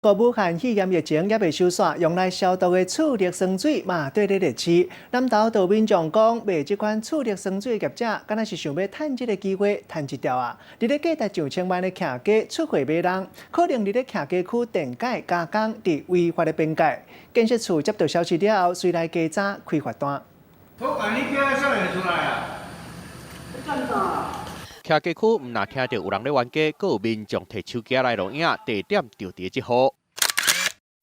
國武漢肺炎疫情猶未收煞，用來消毒的次氯酸水嘛綴咧熱市。南投就民眾講，賣這款次氯酸水的業者，敢若是想欲趁這个機會趁一條啊！佇咧價值上千萬的徛家出貨買人，可能佇咧徛家區電解加工佇違法的邊界。建設處接到消息了後，隨來稽查開罰單。我趕緊叫少年出來啊！徛家區毋若聽著有人咧冤家，閣有民眾提手機來錄影，地點就佇這號。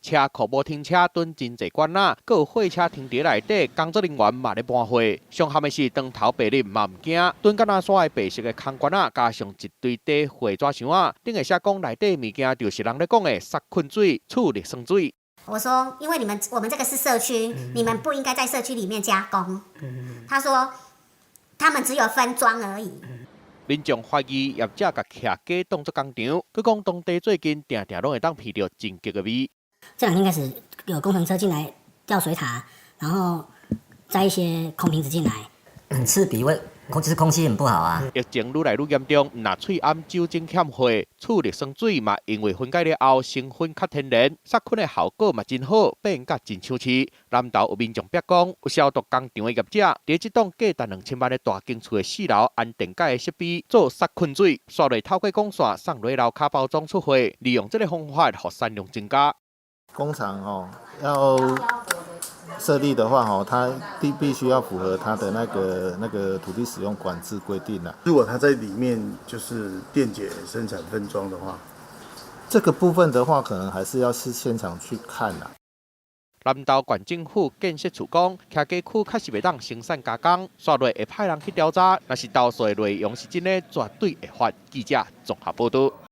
車庫無停車囤真濟罐仔，閣有貨車停佇內底，工作人員嘛咧搬貨。上譀的是當頭白日嘛毋驚，囤甲若山的白色的空罐仔，加上一堆底貨紙箱仔，頂下寫講內底物件就是人咧講的殺菌水、次氯酸水。我說，因為你們我們這個是社區，你們不應該在社區裡面加工。他說，他們只有分裝而已。民眾懷疑業者共徛家當作工廠，閣講當地最近定定攏會當聞著真激的味。這兩天開始有工程車進來吊水塔，然後載一些空瓶子進來，很刺鼻味，就是空氣很不好啊。疫情愈來愈嚴重，毋若喙罨酒精欠貨，次氯酸水嘛，因為分解了後成分較天然，殺菌的效果嘛真好，變甲真搶市。南投有民眾逼講，有消毒工廠的業者，佇這棟價值2000萬的大間厝的四樓安電解的設備做殺菌水，煞落透過管線送落樓跤包裝出貨，利用這个方法，予產量增加。工廠哦，要設立的話，吼，它必須要符合它的那個土地使用管制規定啦。如果它在裡面就是電解生產分裝的話，這個部分的話，可能還是要去現場去看啦。南投縣政府建設處講，徛家區確實袂當生產加工，煞落會派人去調查，若是投訴的內容是真的，絕對會罰。記者綜合報導。